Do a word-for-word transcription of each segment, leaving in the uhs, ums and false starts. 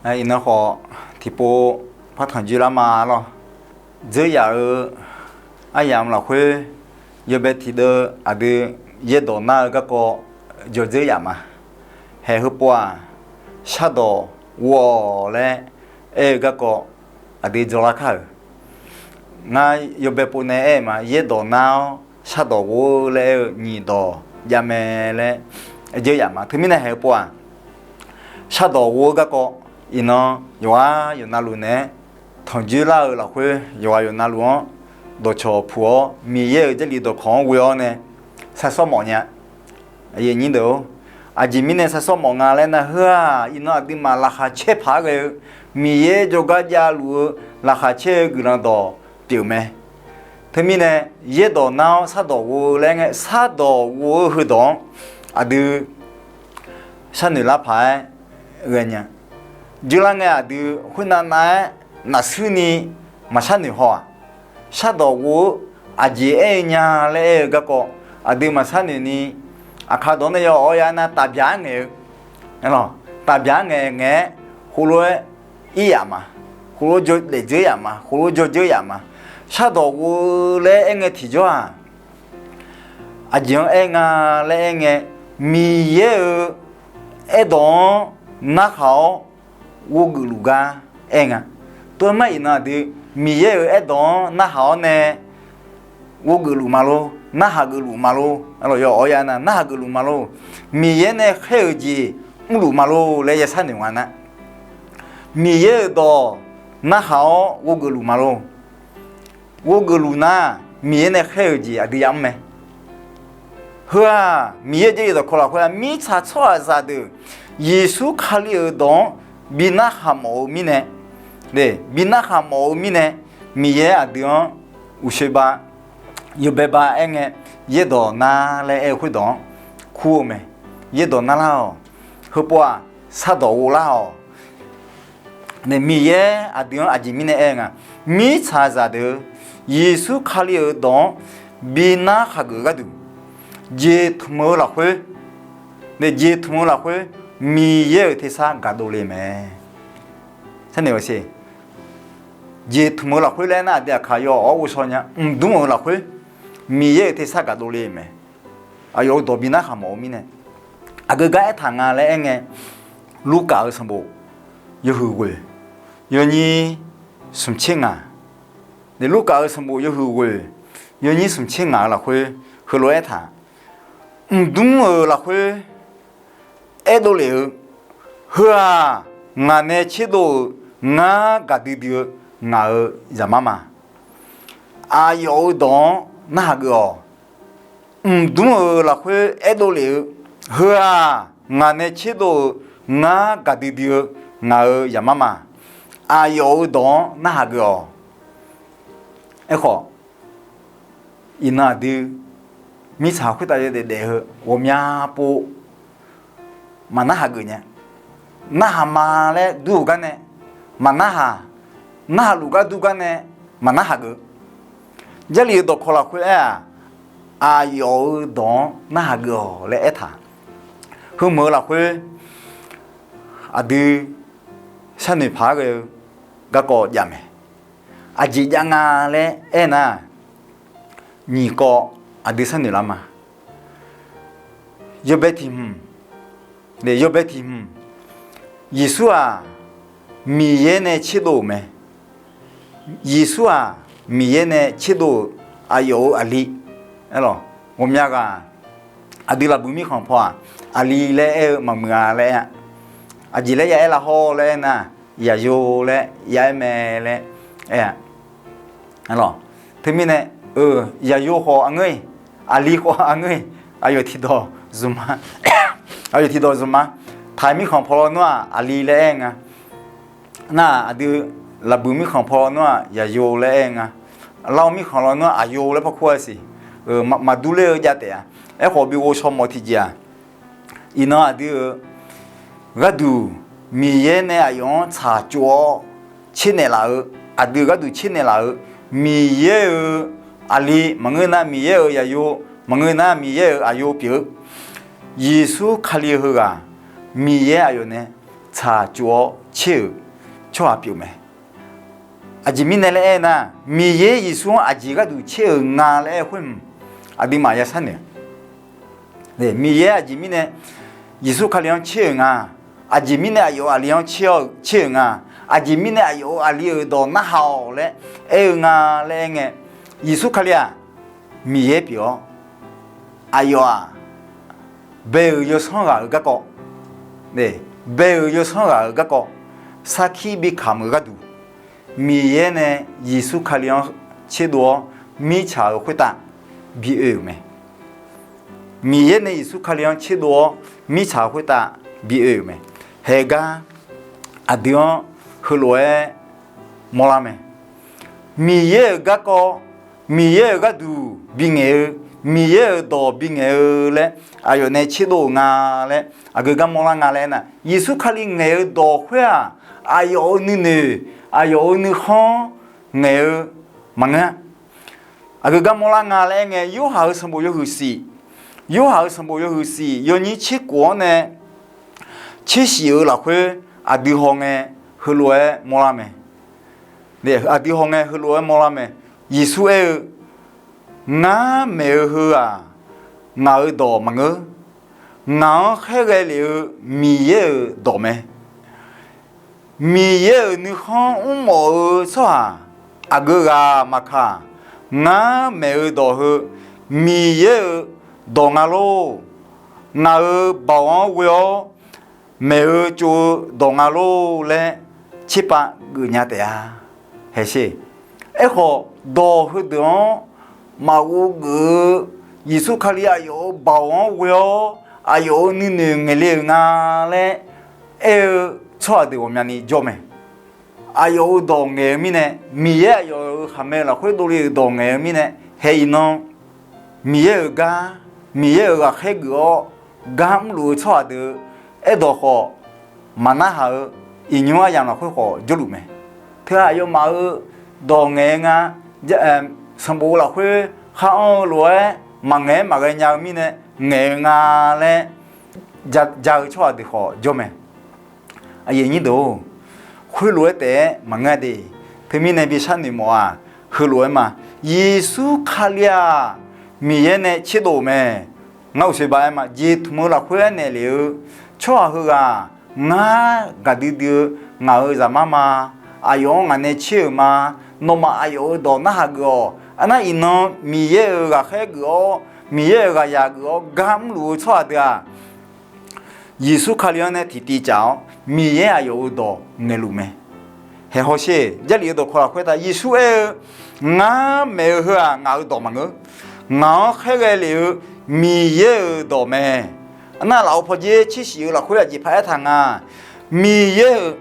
Iqnan khawf tiqpov par tanqjoe lar ma lawr. Dzeur yaf-eu aryamq lafkhoer yawbae tiqdeuv aqdui yaerdawq nar-eu garkawv jawr dzeur yaf ma. Haeq heupov-aq, shardawq ghov-awq laer aer-eu garkawv aqdui jawrlar kar-euq. Ngar yawbae pov nae aer-eu ma, yaerdawq nar-awr shardawq ghov-eu laer aer-eu nyiq dawq javmae laer dzeur yaf ma. Teumirnae haeq heupov-aq, shardawq ghov-eu garkawv iqnan yawqghaq yawqnavluf naeq-aer tanqjoe lar-eu lafkhoer yawqghaq yawqnavluf-anr dawqcawq puq-awr Miqyaer-euq Jarlif dawqkawq-anr ghoe-awr nae sarsawr mawf nya. Aqjeq mirnae sarsawr mawf nga laer nar, heu-aq iqnan aqduimaf laqkhaq caer paq-aer ghae-eu Miqyaer jawrgar javluf-eu laqkhaq caer-eu guiqlanq dawq pyeuf mae. Teumirnae yaerdawq nar-awr shardawq ghov-eu laer aer ngae, shardawq ghov-eu heudawq-anr aqdui sharnoeq lar paq-aer ghae nya. Jawrlar ngae aqdui khoernav nav-aer nafsuirni maqshar noeq haw-aq, shardawq ghov-eu aqjeq aer-eu nya laer aer-eu garkawv aqdui maqshar noeqni, aqkar dawq-anr nae yaw awr ya nar tafbyaq-aer ngaeq-eu, tafbyaq-aer ngaeq ngae-aer khoerlof-aer ir yaf ma, khoerlof-aer daefdzeur yaf ma, khoerlof-aer jawrdzeur yaf ma. Shardawq ghov-eu laer aer ngae tiqjawr-aq, aqjeq-anr aer nga laer aer ngae, Miqyaer-euq aerdawq-anr narhaq-awr ghovgeuf luf gar aer nga. Tov-aer mar iqnan aqdui Miqyaer-euq aerdawq-anr narhaq-awr nae ghovgeuf luf ma lor, narhaq geuf luf ma lor, aqlawq yaw awr ya nar narhaq geuf luf ma lor, Miqyaer nae khaer-euq jeq mrluf ma lor laer ya sharnoeq nga nar, Miqyaer-euq dawq narhaq-awr ghovgeuf luf ma lor. Ghovgeuf luf nar, Miqyaer nae khaer-euq jeq aqdui yamr mae. Heu-aq, Miqyaer Jarlif dawqkawq lafkhoer-aq, mirtsaq tsawrhaqzaq deuq Yeqsur Kali-euq dawq-anr bi narhaq mawf-eu mirnae, bi narhaq mawf-eu mirnae, Miqyaer aqdui-anr uqshoe ba, yawbae ba aer ngae, yaerdawq nar laer aer-eu khoerdawq-anr kur-eu mae. Yaerdawq narlar-awq. Heupov-aq, shardawq ghov lar-awq. Nae Miqyaer aqdui-anr aqjeq mirnae aer nga, mirtsaqzaq deuq Yeqsur Kali-euq dawq-anr bi narhaq geuf-eu gharduq, jeqtmq-eu lafkhoer, nae jeqtmq-eu lafkhoer Miqyaer-euq tersar gaqdov le mae. Jeqtmq-eu lafkhoer laer nar aqdui aqkaq yaw awr ghovshaw nya, mqdmr-euq lafkhoer Miqyaer-euq tersar gaqdov le mae. Aqyawf-euq dawq bi narhaq mawf-eu mirnae, aqgeu gar aertaq nga laer aer ngae, Lurkaf-euq sanqbof yawhuiq ghoeq yawnyir smq tser ngaq, nae Lurkaf-euq sanqbof yawhuiq ghoeq yawnyir smq tser ngaq-euq lafkhoer heulof-aer aertaq, mqdmr-euq lafkhoer aerdov lef-eu, heu-aq, ngaq nae tserdov-euq ngar gaqdui dui-eu ngaq-euq zaqmar ma. Aqyawf-euq dawq-anr narhaq geuf-awq. Mqdmr-euq lafkhoer aerdov lef-eu, heu-aq, ngaq nae tserdov-euq ngar gaqdui dui-eu ngaq-euq zaqmar ma. Aqyawf-euq dawq-anr narhaq geuf-awq. Aerkhawf, iqnan aqdui mirtsaq khoertav yawdaef daef-eu ghawqmya pov maqnarhaq geuf nya. Narhaq ma laer dur-eu gar nae maqnarhaq, narhaq luf gar dur gar nae maqnarhaq geuf. Jarlif-euq dawqkawq lafkhoer aer-aq, aqyawf-euq dawq-anr narhaq geuf-awq laer aertaq. Heumeuq-eu lafkhoer aqdui sharnoeq paq-aer ghae-eu garkawv jav mae. Aqjeq jav nga laer aernar, nyiq kawv aqdui sharnoeq lar ma. Yawbae tiq hmq, yawbae tiq hmq, Yeqsur-aq Miqyaer nae tserdov-euq mae. Yeqsur-aq Miqyaer nae tserdov-euq aqyawf-euq aqli. Aerlawq, ghawqmya ghaq aqdui laqbuiq mirkhanq paw-aq, aqli laer aer-eu maqmuiq-a laer aer-a. Aqjeq laer ya aer lar hawr laer aernar, yaqyo laer ya aer mae laer aer-a. Teumirnae, yaqyo khawf aqngeur-iq, aqli khawf aqngeur-iq, aqyawf tiqdawq zmq-a. Aqyawf tiqdawq zmq-a. Taiq mirkhanq paw lawnmr-aq aqli laer aer nga. Nar aqdui laqbuiq mirkhanq paw lawnmr-aq yaqyo laer aer nga. Lar-eu mirkhanq lawnmr-aq aqyo laer par kur-a siq. Maqdur ler-eu jav taef-a. Aerkhawf bi ghovshaw mawf tiqjeq-aq, iqnan aqdui-euq gharduq Miqyaer nae aqyawf-anr tsaqtsov-awr tsernaeq laf-eu, aqdui-euq gharduq tsernaeq laf-eu Miqyaer-euq aqli maqngeur nar Miqyaer-euq yaqyo, maqngeur nar Miqyaer-euq aqyo pyeuf-eu Yeqsur Kali heughaq Miqyaer aqyawf nae tsaqtsov-awr tser-euq tsawrhaq pyeuf mae. Aqjeq mirnae laer aer nar, Miqyaer Yeqsur-anr aqjeq gharduq tser-euq nga laer aer-eu khoer, aqduimaf ya sharnoeq. Miqyaer aqjeq mirnae Yeqsur Kali-anr tser-euq nga, aqjeq mirnae aqyawf-euq aqli-anr tser-euq nga, aqjeq mirnae aqyawf-euq aqli-euq dawq narhaq-awq laer aer-eu nga laer aer ngae, Yeqsur Kali-aq, Miqyaer pyeuf-awr, aqyawf-aq, bae-euq yawsanr ghaq-euq garkawv, bae-euq yawsanr ghaq-euq garkawv sarkir bi kamq-euq gharduq, Miqyaer nae Yeqsur Kali-anr tserdov-awr mirtsaq-euq khoertav bi oe-euq mae. Miqyaer nae Yeqsur Kali-anr tserdov-awr mirtsaq-euq khoertav bi oe-euq mae. Haegar aqdui-anr heulof-aer mawrlar mae. Miqyaer-euq garkawv, Miqyaer-euq gharduq bingaeq-eu, Miqyaer-euq dawq bingaeq-eu laer aqyawf nae tserdov-euq nga laer aqgeu gar mawrlar nga laer nar, Yeqsur Kali ngaeq-eu dawq khoer-aq, aqyawf-euq nuinoeq, aqyawf-euq nuikhanr ngaeq-eu maqngeur-a. Aqgeu gar mawrlar nga laer aer ngae, Yorhaq-euq sanqbof yawhuiq shif, Yorhaq-euq sanqbof yawhuiq shif yawnyir tser kof-anr nae tser shif-euq lafkhoer aqdui hawngae heulof-aer mawrlar mae. Aqdui hawngae heulof-aer mawrlar mae. Yeqsur aer-eu, Ngar maeq-eu heu-aq, ngaq-euq dawq maqngeur. Ngaq-anr khaerghae lef-eu Miqyaer-euq dawq mae. Miqyaer-euq nuikhanr mrmawf-eu tsawrhaq aqgeu ghaq maqkaq, ngar maeq-eu dawq heu Miqyaer-euq dawq nga lor. Ngaq-euq baoq-anr ghoe-awr maeq-eu tsov-eu dawq nga lor laer tserpav geufnya taef-a. Haesher, aerkhawf dawq heudeuq-anr maqghov geuf-eu, Yeqsur Kali aqyawf-euq baoq-anr ghoe-awr aqyawf-euq nuinoeq ngaeqle-euq nga laer aer-eu tsawrhaq deuq ghawqmyani jawr mae. Aqyawf-euq dawq ngaeq-eu mirnae, Miqyaer aqyawf-euq khaqmae lafkhoer dovle-euq dawq ngaeq-eu mirnae, hae iqnan Miqyaer-euq gar, Miqyaer-euq ghaqkhaer geuf-awr gar mrluf-eu tsawrhaq deuq-eu aerdawq khawf maqnarhaq-eu iqnymr aryamq lafkhoer khawf jawrluf mae. Teu aqyawfmaf-euq dawq ngaeq-eu nga, sanqbof lafkhoer khar anr-eu lof-aer maqngaeq-aer maqghae nya-eu mirnae ngaeq-eu nga laer ja-eu tsawrhaq deuq khawf jawr mae. Aqyuif aqnyir deuq-or, khoerlof-aer taef-aer maqngeur de. Teumirnae bi sharnoeq mawf-aq, heulof-aer ma, Yeqsur Kali-aq, Miqyaer nae tserdov-euq mae. Ngar uqshoe ba aer ma, jeqtmq-eu lafkhoer aernaeq lef-eu tsawrhaq heughaq, ngar gaqdui dui-eu ngaq-euq zaqmar ma. Aqyawf-anr ngaq nae tser-euq ma. Nawmaf aqyawf-euq dawq narhaq geuf-awq. Arnar iqnan Miqyaer-euq ghaqkhaer geuf-awr, Miqyaer-euq ghaqzaq geuf-awr gar mrluf-eu tsawrhaq deuq-aq, Yeqsur Kali-anr nae tiqtiv caf-awr Miqyaer aqyawf-euq dawq ngaeqluf mae. Haeq hawsher, Jarlif-eu dawqkawq lafkhoer taef Yeqsur aer-eu, Ngar maeq-eu heu-aq ngaq-euq dawq maqngeur. Ngaq-anr khaerghae lef-eu Miqyaer-euq dawq mae. Arnar lafov pawqdzer tser shif-eu lafkhoer aqjeq paq aertaq nga. Miqyaer-euq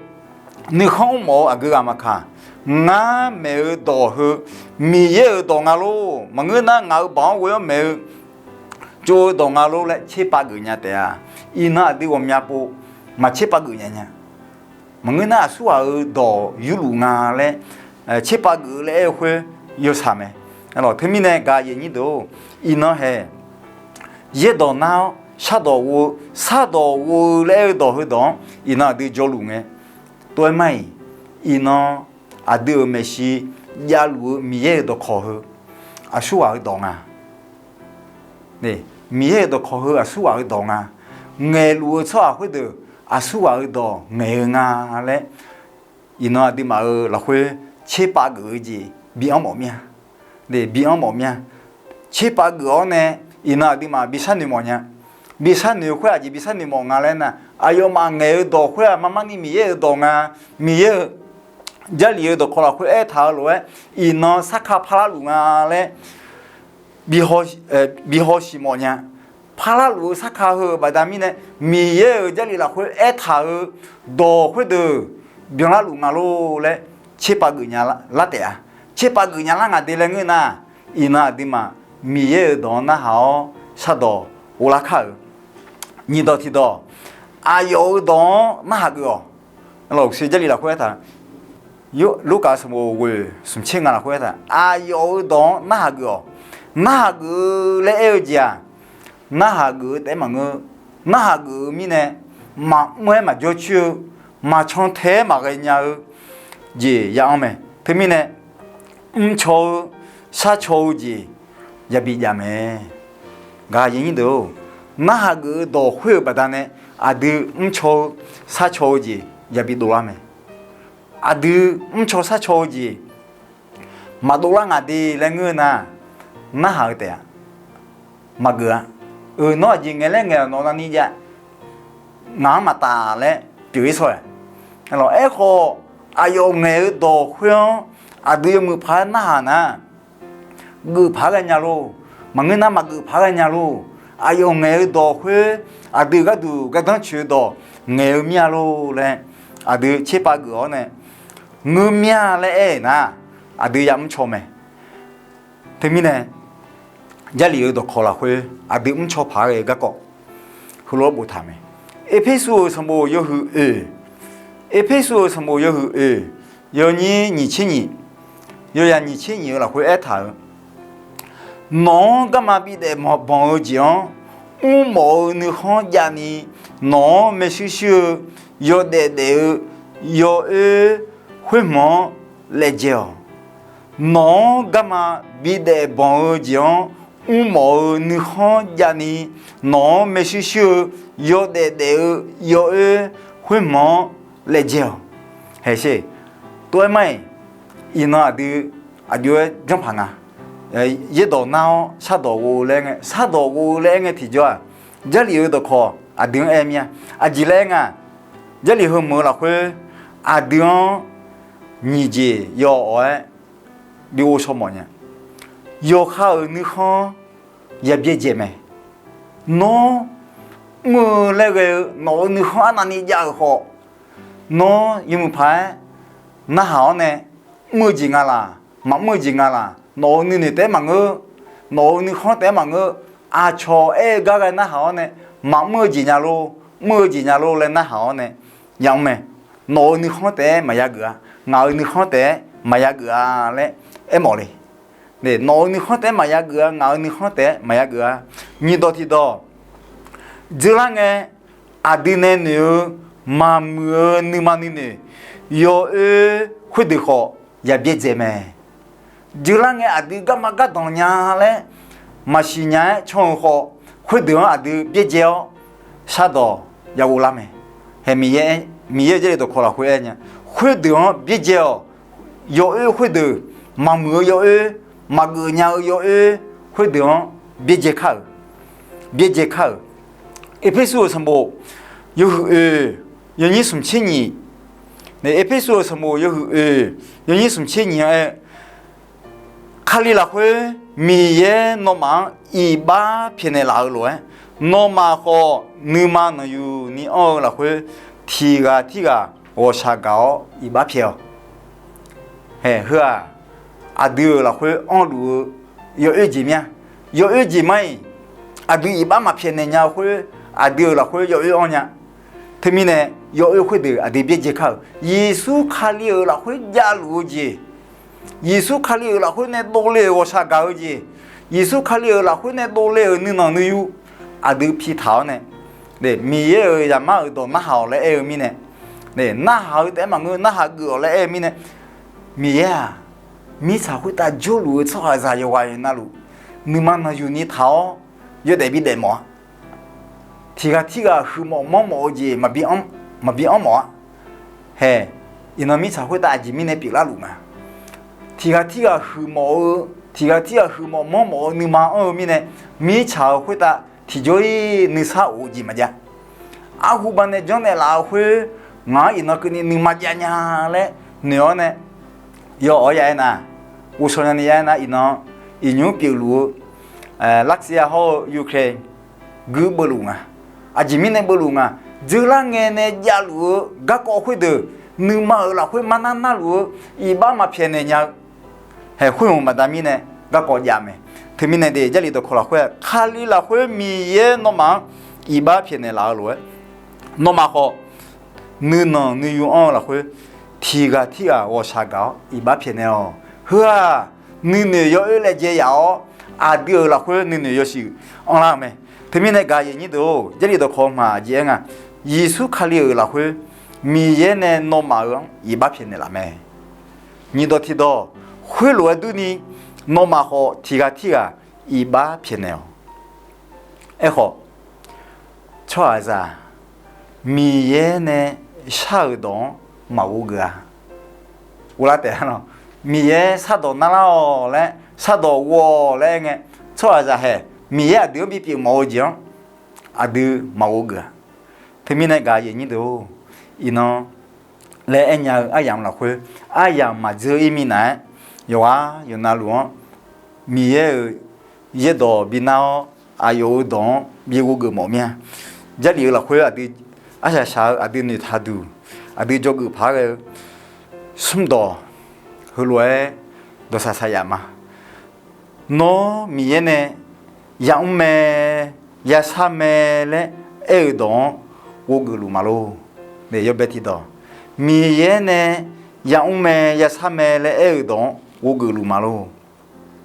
nuikhanr mrmawf-eu aqgeu ghaq maqkaq, ngar maeq-eu dawq heu Miqyaer-euq dawq nga lor. Maqngeur nar ngaq-euq baoq-anr ghoe-awr maeq-eu tsov-eu dawq nga lor laer tserpav geufnya taef-a. Iqnan aqdui ghawqmya pov maqtserpav geufnya nya. Maqngeur nar aqsurghaq-euq dawq yurluf nga laer tserpav geuf-eu laer aer-eu khoer yawshaq mae. Teumirnae gaq aqyuif aqnyir deuq-or, iqnan haeq yaerdawq nar-awr shardawq ghov-eu, shardawq ghov-eu laer aer-eu dawq heudawq-anr iqnan aqdui jawrluf ngae, tov-aer mar-iq, iqnan aqdui-euq maeqshi javluf-eu Miqyaer-euq dawqkawq heu aqsurghaq-euq dawq nga. Miqyaer-euq dawqkawq heu aqsurghaq-euq dawq nga. Ngaeqluf-eu tsawrhaq khoerdeuq aqsurghaq-euq dawq ngaeq-eu nga laer, iqnan aqduimaf-euq lafkhoer tserpav geuf-eu jeq bi anr mawf mir-a. Bi anr mawf mir-a. Tserpav geuf-awr nae iqnan aqduimaf bi sharnoeq mawf nya. Bi sharnoeq-eu khoer aqjeq bi sharnoeq mawf nga laer nar, aqyawfmaf ngaeq-eu dawq khoer-aq marmarni Miqyaer-euq dawq nga. Miqyaer-euq Jarlif-eu dawqkawq lafkhoer aertaq-eu lof-aer iqnan sarkar parlar luf nga laer bi hawshiq mawf nya. Parlar luf-eu sarkar heu-euq baqda mirnae, Miqyaer-euq Jarlif lafkhoer aertaq-eu dawq khoerdeuq byanlar luf nga lor laer tserpav geufnya lar taef-a. Tserpav geufnya lar ngaq de laer ngeur nar, iqnan aqduimaf Miqyaer-euq dawq-anr narhaq-awr shardawq ghoflar kar-euq. Nyiqdawq tiqdawq, aqyawf-euq dawq-anr narhaq geuf-awq. Lawq, Jarlif lafkhoer aertaq, Lurkaf sanqbof ghoeq smq tser nga lafkhoer aertaq, aqyawf-euq dawq-anr narhaq geuf-awq. Narhaq geuf-eu laer aer-eu jeq-aq, narhaq geuf-eu taef-aer maqngeur. Narhaq geuf-eu mirnae, maqmr-aer maqjawr coer-eu, maqcan tae-aer maqghae nya-eu jeq ya anr mae. Teumirnae, mrcaw-eu sharcaw-eu jeq yabi jav mae. Gaq-eu narhaq geuf-eu dawq khoer-euq baqdanae aqdui mrcaw-eu sharcaw-eu jeq yabi dovlar mae. Aqdui mrcaw sharcaw-eu jeq maqdov lar ngaq de laer ngeur nar, narhaq-eu taef-a. Maqgeuf-a. Euq nawr aqjeq ngaeq laer ngaeq-awq, nawq navni jav, ngaq-anr maqtaf laer pyeuf-ir sawr-aq. Aerkhawf, aqyawf ngaeq-eu dawq khoer-anr aqdui yawmuiq paq-aer narhaq nar, geuf paq-aer ghae nya lor. Maqngeur nar maqgeuf paq-aer ghae nya lor. Aqyawf ngaeq-eu dawq khoer, aqdui gharduq gardanr coeq-eu dawq ngaeq-eu mir-a lor laer, aqdui tserpav geuf-awr nae, ngeur mir-a laer aer-euq nar, aqdui yamr caw mae. Teumirnae, Jarlif-eu dawqkawq lafkhoer aqdui mrcaw paq-aer ghae-eu garkawv heulof-aer boftaq mae. Erpersu-euq sanqbof yawhuiq oeq, Erpersu-euq sanqbof yawhuiq oeq, yawnyir nyiq tser nyiq, yawyaq nyiq tser nyiq-eu lafkhoer aertaq-euq, nawq-anr garma bidaef banq-eu jeq-anr mrmawf-eu nuikhanr javni, nawq-anr maershuir shuir-eu yawdaef daef-eu yawoer khoerhmq-anr laejae-awq. Nawq-anr garma bidaef banq-eu jeq-anr mrmawf-eu nuikhanr javni, nawq-anr maershuir shuir-eu yawdaef daef-eu yawoer khoerhmq-anr laejae-awq. Haeq sher, tov-aer mar-iq, iqnan aqdui aqjox-aer janrpaq nga. Yaerdawq nar-awr shardawq ghov-eu laer aer ngae, shardawq ghov-eu laer aer ngae tiqjawr-aq, Jarlif-eu dawqkawq aqdui-anr aer mir-a. Aqjeq laer aer nga, Jarlif heumeuq-eu lafkhoer aqdui-anr nyiq jeq yaw awq-aer bi ghovshaw mawf nya. Yawqha-euq nuikhanr ya byaerdzae mae. Nawr mr-eu laer ghae-eu nawq-euq nuikhanr arnavni jav-euq khawf, nawr yawmuiq paq-aer narhaq-awr nae, mr-eu jeq nga laq, maqmr-eu jeq nga laq, nawq-euq nuinoeq taef-aer maqngeur, nawq-euq nuikhanr taef-aer maqngeur, aqcawq aer-eu gar ghae narhaq-awr nae, maqmr-eu jeq nya lor, mr-eu jeq nya lor laer narhaq-awr nae, yamr mae. Nawq-euq nuikhanr taef-aer maqya geuf-a, ngaq-euq nuikhanr taef-aer maqya geuf-a laer aermawf le. Nawq-euq nuikhanr taef-aer maqya geuf-a, ngaq-euq nuikhanr taef-aer maqya geuf-a. Nyiq dawq tiqdawq, dzeurlar ngae aqdui nae noeq-eu maqmuiq-eu nuima nuinoeq yawoer khoerdeuq khawf ya byaerdzae mae. Dzeurlar ngae aqdui garma gardanq nya laer maqsiq nya-aer can-eu khawf, khoerdeuq-anr aqdui byaerdzae-awr shardawq ya ghovlar mae. Haeq Miqyaer, Miqyaer-euq Jarlif dawqkawq lafkhoer aer nya, khoerdeuq-anr byaerdzae-awq. Yawoer khoerdeuq, maqmuiq-eu yawoer, maqgeuf nya-eu yawoer khoerdeuq-anr byaerdzae kar-euq, byaerdzae kar-euq. Erpersu-euq sanqbof yawhuiq oeq, yawnyir smq tser nyiq, Erpersu-euq sanqbof yawhuiq oeq, yawnyir smq tser nyiq-anr aer, Kali lafkhoer Miqyaer nawmaf-anr iqbax pyaeqnaeq laf-eu lof-aer, nawmaf khawf nuima nanqyuq ni anr-eu lafkhoer tiq ghaq tirghaq ghawqshaq gaq-awr iqbax pyaeq-awq. Haeq heu-aq, aqdui-euq lafkhoer anrluf-eu yawoer jeq mir-a. Yawoer jeq mar-iq, aqdui iqbax maqpyaeqnaeq nya-eu khoer, aqdui-euq lafkhoer yawoer anr nya. Teumirnae, yawoer khoerdeuq aqdui byaerdzae kar-euq, Yeqsur Kali-euq lafkhoer javluf-eu jeq, Yeqsur Kali-euq lafkhoer nae dovle-euq ghawqshaq gaq-eu jeq, Yeqsur Kali-euq lafkhoer nae dovle-euq nuinanq nuiyu aqdui pitaq-awr nae, Miqyaer-euq zaqmar-euq dawq narhaq-awq laer aer-eu mirnae, narhaq-eu taef-aer maqngeur, narhaq geuf-awq laer aer-eu mirnae, Miqyaer-aq, mirtsaq khoertav jawrluf-eu tsawrhaqzaq yawqghaq navluf, nuima nanqyuq ni taq-awr yawdaef bidaef mawf-a. Tiq ghaq tirghaq huiqmawf manrmawf-eu jeq maqbi anr mawf-a. Haeq, iqnan mirtsaq khoertav aqjeq mirnae pyeuflar luf nga. Tiq ghaq tirghaq huiqmawf-eu, tiq ghaq tirghaq huiqmawf manrmawf-eu nuima anr-eu mirnae, mirtsaq-euq khoertav tiqjawr-ir nuisar of-eu jeq maqjav. Arhu baqnae janrnaeq laf-eu khoer, ngaq-anr iqnan keuvni nuima jav nya laer noeq-awr nae, yaw-awr ya aer nar, ghovshaw nyani ya aer nar, iqnan iqnymr pyeufluf-eu, Russia hawr-eu Ukraine guir beuvluf nga. Aqjeq mirnae beuvluf nga. Dzeurlar ngae nae javluf-eu garkawv khoerdeuq, nuima-euq lafkhoer marnar narluf-eu iqbax maqpyaeqnaeq nya-eu, haeq khoernmq baqda mirnae garkawv jav mae. Teumirnae de, Jarlif dawqkawq lafkhoer-aq, Kali lafkhoer Miqyaer nawmaf-anr iqbax pyaeqnaeq laf-eu lof-aer, nawmaf khawf nuinanq nuiyu anr-eu lafkhoer tiq ghaq tirghaq ghawqshaq gaq-awr iqbax pyaeqnaeq-awq. Heu-aq, nuinoeq yawoer laejae yaf-awr, aqdui-euq lafkhoer nuinoeq yawshuif anrlar-eu mae. Teumirnae gaq-euq aqyuif aqnyir deuq-or, Jarlif dawqkawq hmq aqjeq aer nga, Yeqsur Kali-euq lafkhoer Miqyaer nae nawmaf-euq-anr iqbax pyaeqnaeq laf mae. Nyiqdawq tiqdawq, khoerlof-aer durni, nawmaf khawf tiqghaq tirghaq iqbax pyaeqnaeq-awq. Aerkhawf, tsawrhaqzaq Miqyaer nae shar-euq dawq-anr maqghov geuf-a. Uvlar taef-a lawq. Miqyaer shardawq narlar-awq laer, shardawq ghov-awq laer aer ngae, tsawrhaqzaq haeq Miqyaer aqdui-anr bipyeuf mawf-eu jeq-anr aqdui maqghov geuf-a. Teumirnae gaq-eu aqyuif aqnyir deuq-or, iqnan laer aernya-eu aryamq lafkhoer, aryamq maqdzeur-ir minav-aer, yawqghaq yawqnavluf-anr Miqyaer-euq yaerdawq binar-awr, aqyawf-euq dawq-anr bi ghov geuf mawf mir-a. Jarlif-eu lafkhoer aqdui arsaq shaq-eu aqdui noeqtaq duq, aqdui dzawgeuf paq-aer ghae-eu smrdawq heulof-aer dawqsaq saqyaf ma. Nawr Miqyaer nae yamr mae, yashar mae laer aer-euq dawq-anr ghov geuf luf ma lor. Yawbae tiqdawq, Miqyaer nae yamr mae, yashar mae laer aer-euq dawq-anr ghov geuf luf ma lor.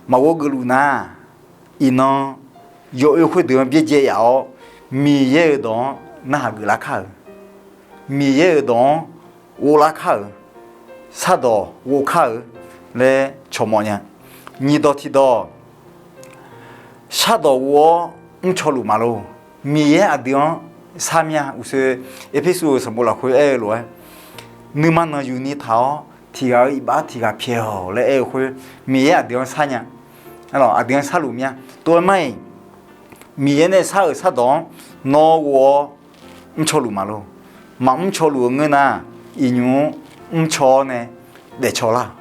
Maqghov geuf luf nar, iqnan yawoer khoerdeuq-anr byaerdzae yaf-awr, Miqyaer-euq dawq-anr narhaq geuflar kar-euq, Miqyaer-euq dawq-anr ghoflar kar-euq, shardawq ghov kar-euq laer cawqmawf nya. Nyiqdawq tiqdawq, shardawq ghov-awr mrcaw luf ma lor. Miqyaer aqdui-anr shar mir-a. Uqshoe Erpersu-euq sanqbof lafkhoer aer-eu lof-aer, nuima nanqyuq ni taq-awr tiqghaq-euq iqbax tiqghaq pyaeq-awq laer aer-eu khoer, Miqyaer aqdui-anr shar nya. Aqdui-anr sharluf mir-a. Tov-aer mar-iq, Miqyaer nae shar-euq shardawq-anr nawr ghov-awr mrcaw luf ma lor. Maqmr caw luf-eu ngeur nar, iqnymr mrcaw-awr nae daefcaw lar-euq.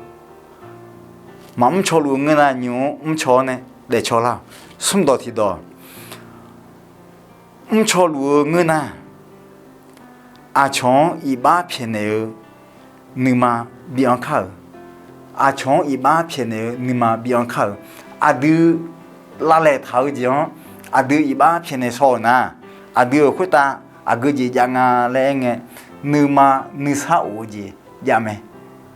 Maqmr caw luf-eu ngeur nar, nymq-mr mrcaw-awr nae daefcaw lar-euq. Smrdawq tiqdawq, mrcaw luf-eu ngeur nar, aqcawq-anr iqbax pyaeqnaeq-eu nuima bi anr kar-euq. Aqcawq-anr iqbax pyaeqnaeq-eu nuima bi anr kar-euq. Aqdui lavlaeq taq-eu jeq-anr aqdui iqbax pyaeqnaeq shaw-euq nar, aqdui-euq khoertav aqgeu jeq jav nga laer aer ngae, nuima nuisar of-eu jeq jav mae.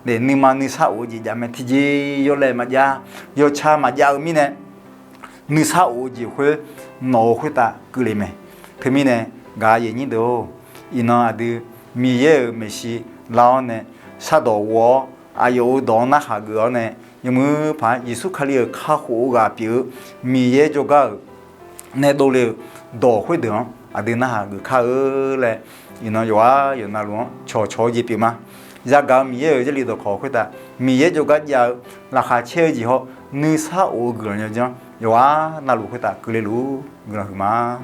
Nuima nuisar of-eu jeq jav mae. Tiqjeq yawlaeq maqjav, yawtsaq maqjav-eu mirnae, nuisar of-eu jeq khoer nawq-euq khoertav keuvle mae. Teumirnae gaq-eu aqyuif aqnyir deuq-or, iqnan aqdui Miqyaer-euq maeqshi lar-awr nae, shardawq ghov-awr aqyawf-euq dawq-anr narhaq geuf-awr nae, yawmuiq paq-aer Yeqsur Kali-euq kakhof-eu ghaq pyeuf-eu Miqyaer jawrgar-euq nae dovle-eu dawq khoerdeuq-anr aqdui narhaq geuf kar-eu laer, iqnan yawqghaq yawqnavluf-anr cawqcawq-eu jeq pyeuf ma. Yagaq-eu Miqyaer-euq Jarlif dawqkawq khoertav Miqyaer jawrgar jav-eu laqkhaq caer-eu jeq hawr nuisar of-eu guiqlanq yawdzanr yawqghaq navluf khoertav keuvle luf-ur guiqlanq huiqma.